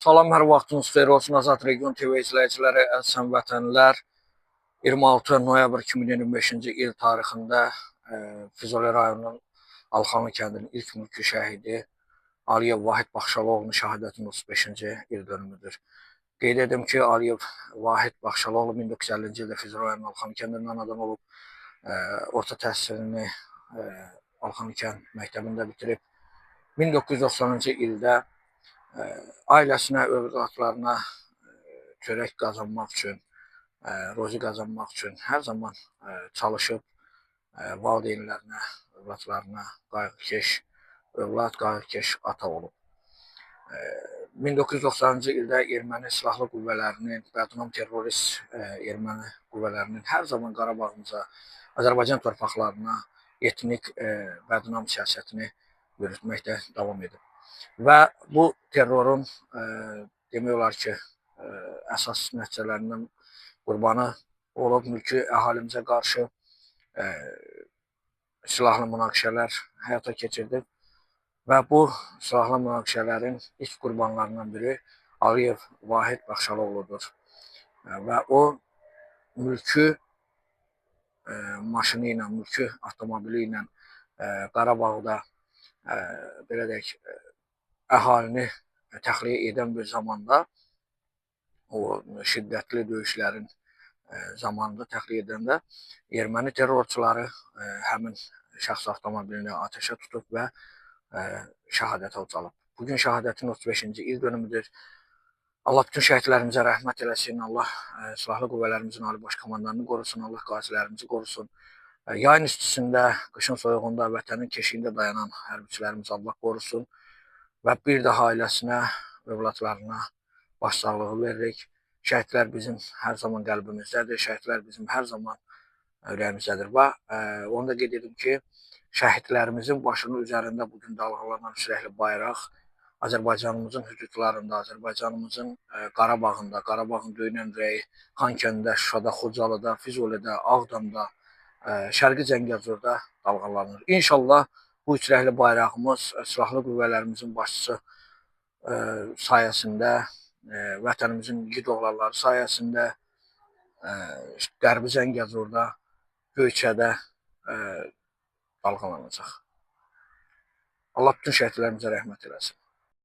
Salam, hər vaxtınız xeyir olsun Azad Region TV izləyiciləri, əziz həmvətənlər. 26 noyabr 2025-ci il tarixində Füzuli rayonunun Alxanlı kəndinin ilk mülki şəhidi Aliyev Vahid Baxşalıoğlunun şəhadətinin 35-ci il dönümüdür. Qeyd edim ki, Aliyev Vahid Baxşalıoğlu 1950-ci ildə Füzuli rayonunun Alxanlı kəndində anadan olub. Orta təhsilini Alxanlı kənd məktəbində bitirib. 1990-cı ildə ailəsinə, övladlarına çörək qazanmaq üçün, ruzi qazanmaq üçün hər zaman çalışıb, valideynlərinə, övladlarına qayğıkeş övlad, qayğıkeş ata olub. 1990-cı ildə erməni silahlı qüvvələrinin, bədnam terrorist erməni qüvvələrinin hər zaman Qarabağımıza, Azərbaycan torpaqlarına etnik bədnam siyasətini yürütməkdə davam edib. Və bu terrorun demək olar ki, əsas nəticələrindən qurbanı olub mülki əhalimizə qarşı silahlı münaqişələr həyata keçirdib və bu silahlı münaqişələrin ilk qurbanlarından biri Aliyev Vahid Baxşalıoğludur. Və o mülki maşını ilə, mülki avtomobili ilə Qarabağda belə deyək, əhalini təxliyə edən bir zamanda, o şiddətli döyüşlərin zamanında təxliyə edəndə erməni terrorçuları həmin şəxs avtomobilini atəşə tutub və şəhadətə ucalıb. Bugün şəhadətin 35-ci il dönümüdür. Allah bütün şəhidlərimizə rəhmət eləsin. Allah silahlı qüvvələrimizin Ali Baş Komandanını qorusun. Allah qazilərimizi qorusun. Yayın istisində, qışın soyuğunda, vətənin keşiyində dayanan hərbiçilərimizi Allah qorusun. Və bir daha ailəsinə, övladlarına başsağlığı veririk. Şəhidlər bizim hər zaman qəlbimizdədir. Şəhidlər bizim hər zaman ürəyimizdədir. Və onu da qeyd edim ki, şəhidlərimizin başının üzərində bugün dalğalanan sürəkli bayraq Azərbaycanımızın hüdudlarında, Azərbaycanımızın Qarabağında, Qarabağın döyünən ürəyi Xankəndidə, Şuşada, Xocalıda, Füzulidə, Ağdamda, Şərqi Zəngəzurda dalğalanır. İnşallah bu üçrəngli bayrağımız silahlı qüvvələrimizin başçısı sayəsində, vətənimizin igid oğlanları sayəsində Qərbi Zəngəzurda, Göyçədə dalğalanacaq. Allah bütün şəhidlərimizə rəhmət eləsin.